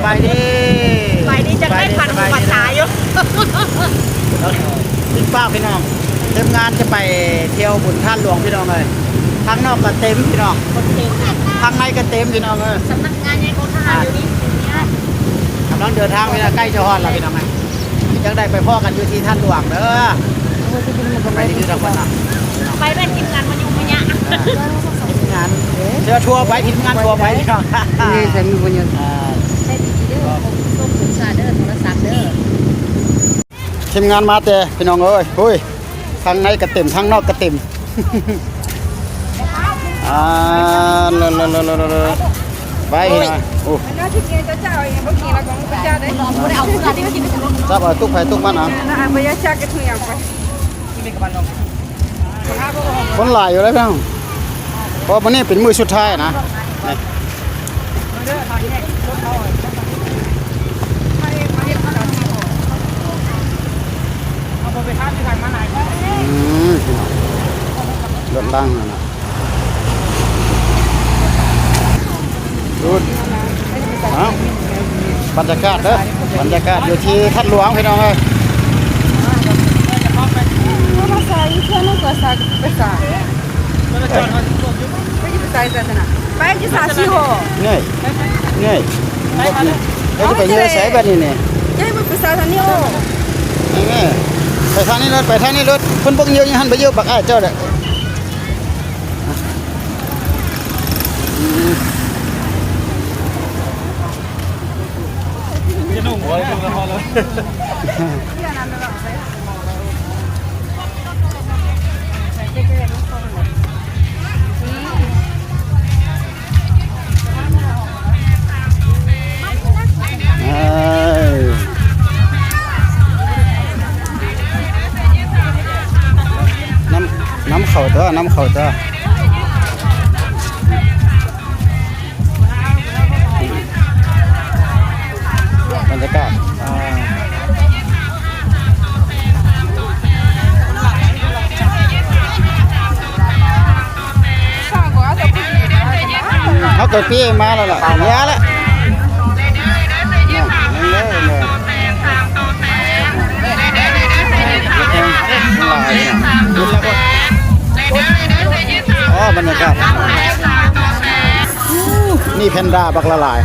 ສະບາຍດີ ສະບາຍດີ ຈັກໄດ້ພັນຫົວສາຢູ່ ຕິດປາກພີ່ນ້ອງ ທີມງານຈະໄປທ່ຽວບຸນທາດຫຼວງພີ່ນ້ອງເອີຍ ທາງນອກກໍເຕັມພີ່ນ້ອງ ທາງໃນກໍເຕັມພີ່ນ້ອງເອີຍ ສຳນັກງານໃຫຍ່ຂອງທະຫານຢູ່ນີ້ ກຳລັງເດີນທາງພີ່ນ້ອງ ໃກ້ຈະຮອດແລ້ວພີ່ນ້ອງເອີຍ ຈັ່ງໃດໄປພໍ້ກັນຢູ່ທີ່ທາດຫຼວງເດີ ໄປດີໆ ທຸກຄົນເນາະ ໄປແບບທີມງານມາຍຸມະຍະ ທີມງານເທື່ອທົ່ວໄປ ທີມງານທົ່ວໄປພີ່ນ້ອງ ນີ້ໃສ່ມືບໍ່ຍືນ ໃສ່ດີໆ ເດີ ສົ່ງໂທລະສັບເດີ ໂທລະສັບເດີ ທີມງານມາແຕ່ພີ່ນ້ອງເອີຍ ໂອ້ຍ ທາງໃນກະເຕັມ ທາງນອກກະເຕັມ ອ່າ ໄປພີ່ນ້ອງ ໂອ້ ຈັບເອົາຕຸກໃຜຕຸກມັນເອົາ ຄົນຫຼາຍຢູ່ເດ້ພີ່ນ້ອງ ເພາະມື້ນີ້ເປັນມື້ສຸດທ້າຍນະ ອືມ ລົດລາງຫັ້ນນະ ດູດ ເອົ້າ ບັນຍາກາດເດີ ບັນຍາກາດຢູ່ທີ່ທາດຫຼວງພີ່ນ້ອງເອີຍ ເຮົາມາໃສ່ເພື່ອນຳກໍສັກໄປສາ ໄປຢູ່ສາຊິໂຫ ນີ້ ນີ້ ເຮົາຈະໄປຢູ່ໃສບັດນີ້ນີ້ ຈະໃຫ້ມັນໄປສາທາງນີ້ໂອ ນີ້ ໄປທາງນີ້ໂລດ ໄປທາງນີ້ໂລດ ເພິ່ນເບິ່ງຢູ່ຫັ້ນ ໄປຢູ່ບັກອ້າຍເຈົ້າແຫຼະ. ເອີ ນຳ ນຳເຂົ້າຕົວະ ນຳເຂົ້າຕົວະ. ບັນຍາກາດ ອ່າ ເຮົາກໍປີ້ມາແລ້ວລະ ເຫຼືອລະ ອໍ ບັນຍາກາດ ນີ້ແພນດ້າບັກຫຼະຫຼາຍ.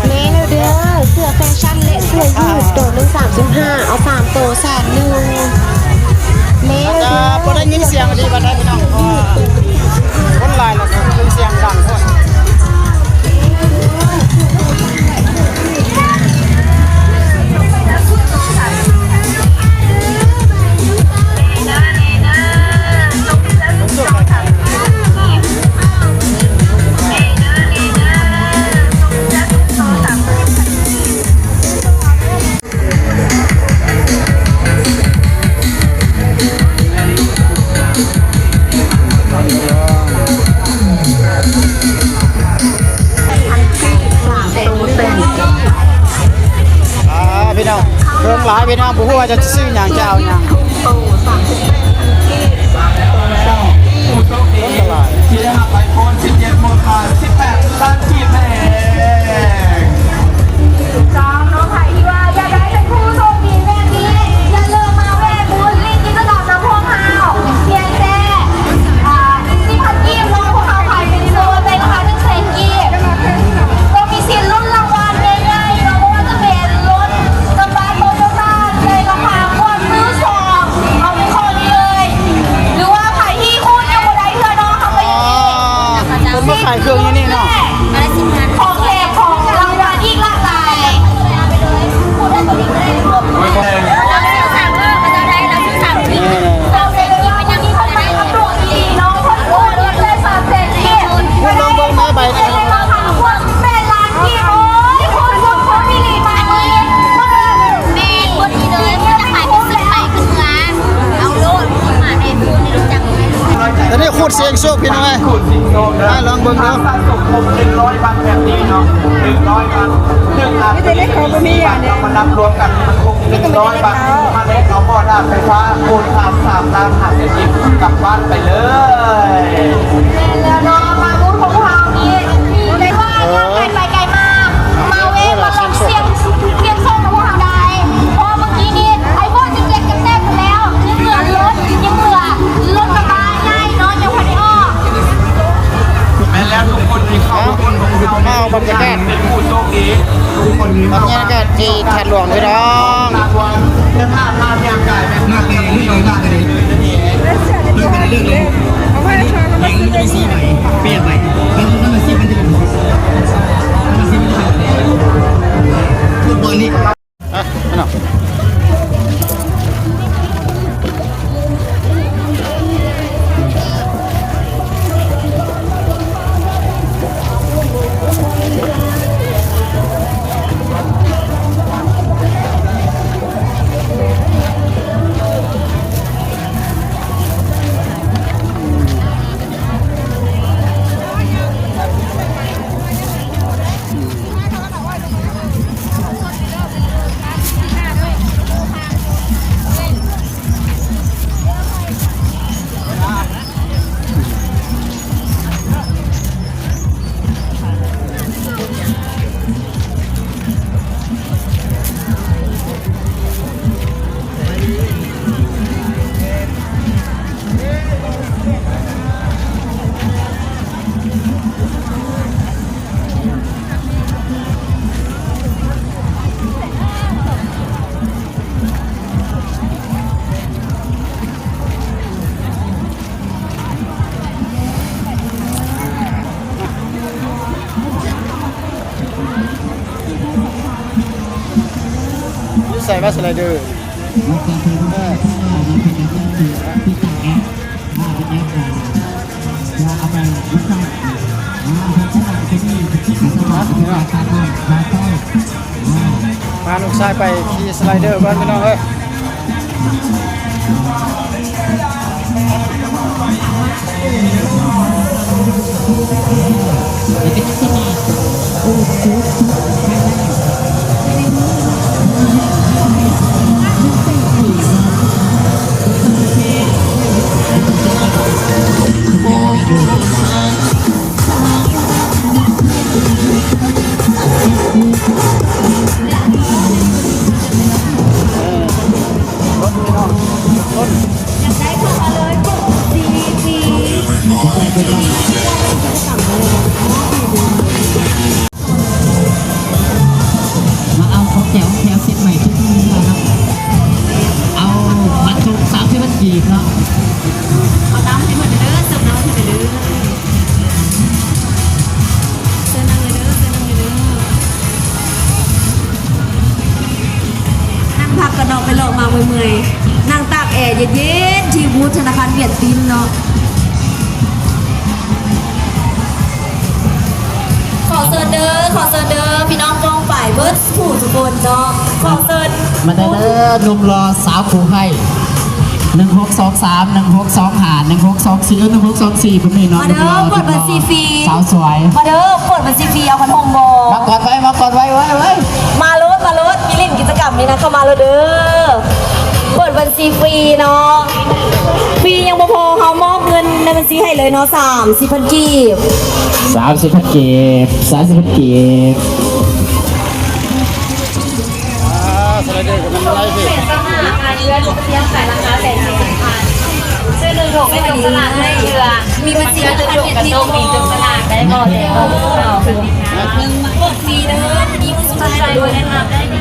ແມ່ນແລ້ວເດີ ເສື້ອແຟຊັ່ນ ແລະ ເສື້ອຢືດ ໂຕໜຶ່ງສາມສິບຫ້າ ເອົາສາມໂຕແສນໜຶ່ງ ແມ່ນແລ້ວເດີ ບໍ່ໄດ້ຍິນສຽງດີປານໃດພີ່ນ້ອງ ເພາະວ່າຄົນຫຼາຍ ແລ້ວກໍເປັນສຽງດັງໂພດ. ອ່າ ພີ່ນ້ອງ ເຄື່ອງຫຼາຍ ພີ່ນ້ອງ ບໍ່ຮູ້ວ່າຈະຊື້ຫຍັງ ຈະເອົາຫຍັງ. ສອງເນາະ ໃຜທີ່ວ່າຢາກໄດ້ເປັນຜູ້ໂຊກດີແບບນີ້ ຢ່າລືມມາແວະບູດຫຼິ້ນກິດຈະກຳນຳພວກເຮົາ ພຽງແຕ່ ອ່າ ສິບພັນກີບເນາະ ພວກເຮົາຂາຍເປັນໂຊນໃນລາຄາໜຶ່ງແສນກີບ ກໍມີສິດລຸ້ນລາງວັນໃຫຍ່ໆເນາະ ບໍ່ວ່າຈະເປັນລົດກະບະໂຕໂຍຕ້າໃນລາຄາກ່ອນມືສອງ ເອົາໄປຂໍໄດ້ເລີຍ ຫຼືວ່າໃຜທີ່ຄູດຍັງບໍ່ໄດ້ເທື່ອເນາະ ເຮົາກໍຍັງມີ ເພິ່ນມາຂາຍເຄື່ອງຢູ່ນີ້ເນາະ ຂອງແຖມຂອງລາງວັນອີກຫຼາກຫຼາຍ ເຮົາເປັນເລື່ອງທີ່ເພິ່ນໄປກັບດວງດີເນາະ ເພິ່ນໂອນເງິນເລີຍສາມແສນກີບ ເພິ່ນລົງເບິ່ງແມ່ໃບນັ້ນ ໜຶ່ງຮ້ອຍບາດແບບນີ້ເນາະ ໜຶ່ງຮ້ອຍບາດ ໜຶ່ງອັນ ມີແຕ່ເລກເຂົາບໍ່ມີອັນນີ້ ເອົາມານັບລວມກັນ ມັນຄົງໜຶ່ງຮ້ອຍບາດ ມາແລກເອົາໝໍ້ນ້ຳໄຟຟ້າ ມູນຄ່າສາມລ້ານຫ້າແສນກີບ ກັບບ້ານໄປເລີຍ. ແມ່ນແລ້ວເນາະ ມາບູດຂອງເຮົານີ້ ມີແຕ່ວ່າ ເອີ ຍ່າງໄກໄປໄກມາ ມາແວ່ມາລອງສ່ຽງ ສ່ຽງໂຊກນຳພວກເຮົາໄດ້ ເພາະວ່າມື້ກີ້ນີ້ ໄອ້ໂບດຊິແຈກກັບແຕກໄປແລ້ວ ຍັງເຫຼືອລົດ ຍັງເຫຼືອລົດກະບະໃຫຍ່ເນາະ ຍັງບໍ່ໄດ້ອອກ. ແມ່ນແລ້ວ ທຸກຄົນທີ່ເຂົ້າຮ່ວມໂຄງການ ເອົ້າ ບັນຍາກາດ ເປັນຜູ້ໂຊກດີ ທຸກຄົນທີ່ເຂົ້າ ບັນຍາກາດທີ່ທາດຫຼວງ ພີ່ນ້ອງ ມາເລີຍ ມາເລີຍ ມາເລີຍ ເລືອກໄປເລີຍ ເລືອກໄປເລີຍ ເອົາໄວ້ໃຫ້ເຂົາ ເອົາໄວ້ໃຫ້ເຂົາ ເປັນລອດເບອຢູ່ໃສວະສະໄລເດີ? ພາລູກຊາຍໄປຂີ່ສະໄລເດີກ່ອນ ພີ່ນ້ອງເອີຍ. ຢາກໄດ້ເຂົ້າມາເລີຍ ກົດສີ່ສີ່ ມາເອົາຂອງແຖວ ແຖວເຊັດໃໝ່ທຸກມື້ເນາະ ເອົາບັດສົມສາມສິບພັນກີບເນາະ ເອົານ້ຳໃຫ້ເພິ່ນເດີ ເສີບນ້ຳໃຫ້ເພິ່ນເດີ. ເຊີນນັ່ງເລີຍເດີ ເຊີນນັ່ງເລີຍເດີ ນັ່ງພັກກ່ອນເນາະ ໄປເລາະມາເມື່ອຍໆ ນັ່ງຕາກແອເຢັນໆ ທີ່ບູດທະນາຄານຫວຽດຕິນເນາະ ຂໍເຊີນເດີ ຂໍເຊີນເດີ ພີ່ນ້ອງປ້ອງປາຍເບິດ ຜູ້ທຸກຄົນເນາະ ຂໍເຊີນ ມາເດີ ມາເດີ ໜຸ່ມຫຼໍ່ສາວຜູ້ໃຫ້ ໜຶ່ງຫົກສອງສາມ ໜຶ່ງຫົກສອງຫ້າ ໜຶ່ງຫົກສອງສີ່ ເອີ ໜຶ່ງຫົກສອງສີ່ ເພິ່ນມີເນາະ ມາເດີ ເປີດບັນຊີຟຣີ ສາວສວຍ ມາເດີ ເປີດບັນຊີຟຣີ ເອົາຂະໜົມບໍ່? ມາກອດໄວ້ ມາກອດໄວ້ ໄວ້ ໄວ້ ມາໂລດ ມາໂລດ ມີຫຼິ້ນກິດຈະກຳນີ້ນະ ເຂົ້າມາໂລດເດີ ເປີດບັນຊີຟຣີເນາະ ຟຣີຍັງບໍ່ພໍ ເຮົາມອບເງິນໃນບັນຊີໃຫ້ເລີຍເນາະ ສາມສິບພັນກີບ ສາມສິບພັນກີບ ສາມສິບພັນກີບ. ອ່າ ສະໄລເດີກໍມັນໄລ່ຊິ ຊື້ໜຶ່ງຖົງໄດ້ຈັກສະຫຼາກໄດ້ເທື່ອ ມີບັນຊີທະນາຄານຫວຽດຕິນບໍ່? ມີຈັກສະຫຼາກໄດ້ບໍ່? ແຕ່ບໍ່ເອົາ ໜຶ່ງໝາກ ໝາກຟຣີເດີ ມີຜູ້ສົນໃຈບໍ່? ແນະນຳໄດ້ ນ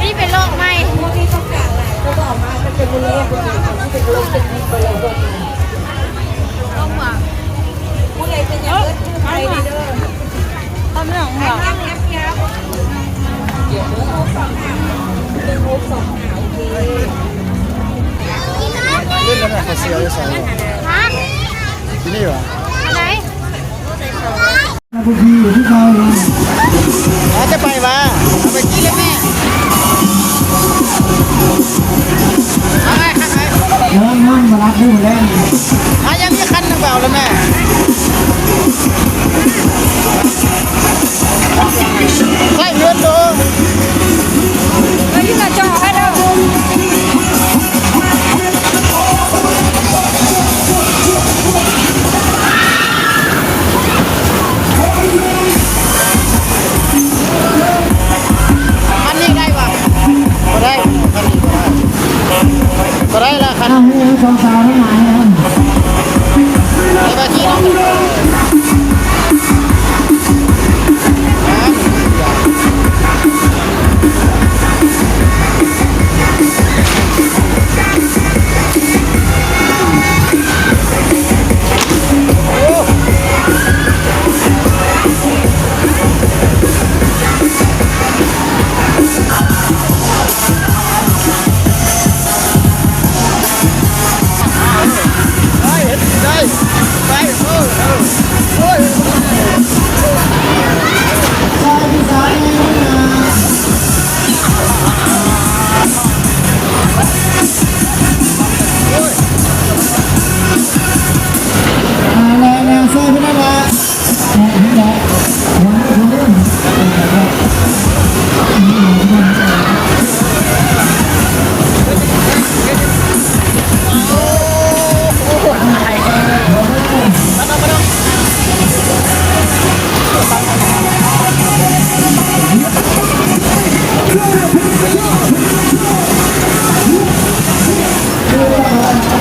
ີ້ເປັນໂລກໃໝ່. ຫຼິ້ນແລ້ວແມ່ ເຂົາເສຍຢູ່ໃສ? ຢູ່ນີ້ຫວາ? ໃນ ອາດຈະໄປວ່າ ເອົາໄປຂີ່ເລີຍແມ່. ເອົາໄວ້ ຄັນໄວ້ ເອີ ນອນບໍ່ຫຼັບຢູ່ແລ້ວ. ອາ ຍັງມີຄັນໜຶ່ງ ໄປເອົາເລີຍແມ່. ໃຊ້ເງິນໂດ. ຄັນນີ້ໄດ້ບໍ່? ບໍ່ໄດ້ ຄັນນີ້ບໍ່ໄດ້ ບໍ່ໄດ້ລະຄັນ. ເອົາໃຫ້ສອງສາວທັງຫຼາຍນະ. ໄປບາຈີ່ເນາະ.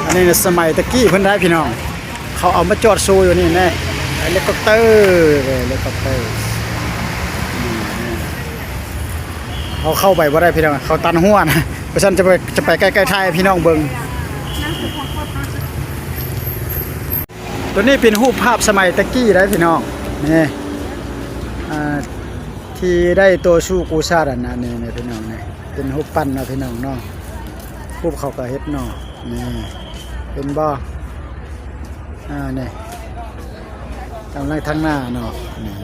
ອັນນີ້ສະໄໝຕະກີ້ເພິ່ນໄດ້ພີ່ນ້ອງ ເຂົາເອົາມາຈອດໂຊຢູ່ນີ້ແນ່ ເຮລິຄອບເຕີ ເຮລິຄອບເຕີ ເຮົາເຂົ້າໄປບໍ່ໄດ້ພີ່ນ້ອງ ເຂົາຕັນຮົ້ວນະ ເພາະສະນັ້ນຈະໄປ ຈະໄປໃກ້ໆ ຖ່າຍໃຫ້ພີ່ນ້ອງເບິ່ງ. ໂຕນີ້ເປັນຮູບພາບສະໄໝແຕ່ກີ້ໄດ໋ພີ່ນ້ອງ ນີ້ ອ່າ ທີ່ໄດ້ຕໍ່ສູ້ກູ້ຊາດ ອັນນັ້ນນີ້ພີ່ນ້ອງ ນີ້ເປັນຮູບປັ້ນເນາະພີ່ນ້ອງເນາະ ຮູບເຂົາກໍເຮັດເນາະ ນີ້ເຫັນບໍ່ ອ່າ ນີ້ ກຳລັງທາງໜ້າເນາະ ນີ້.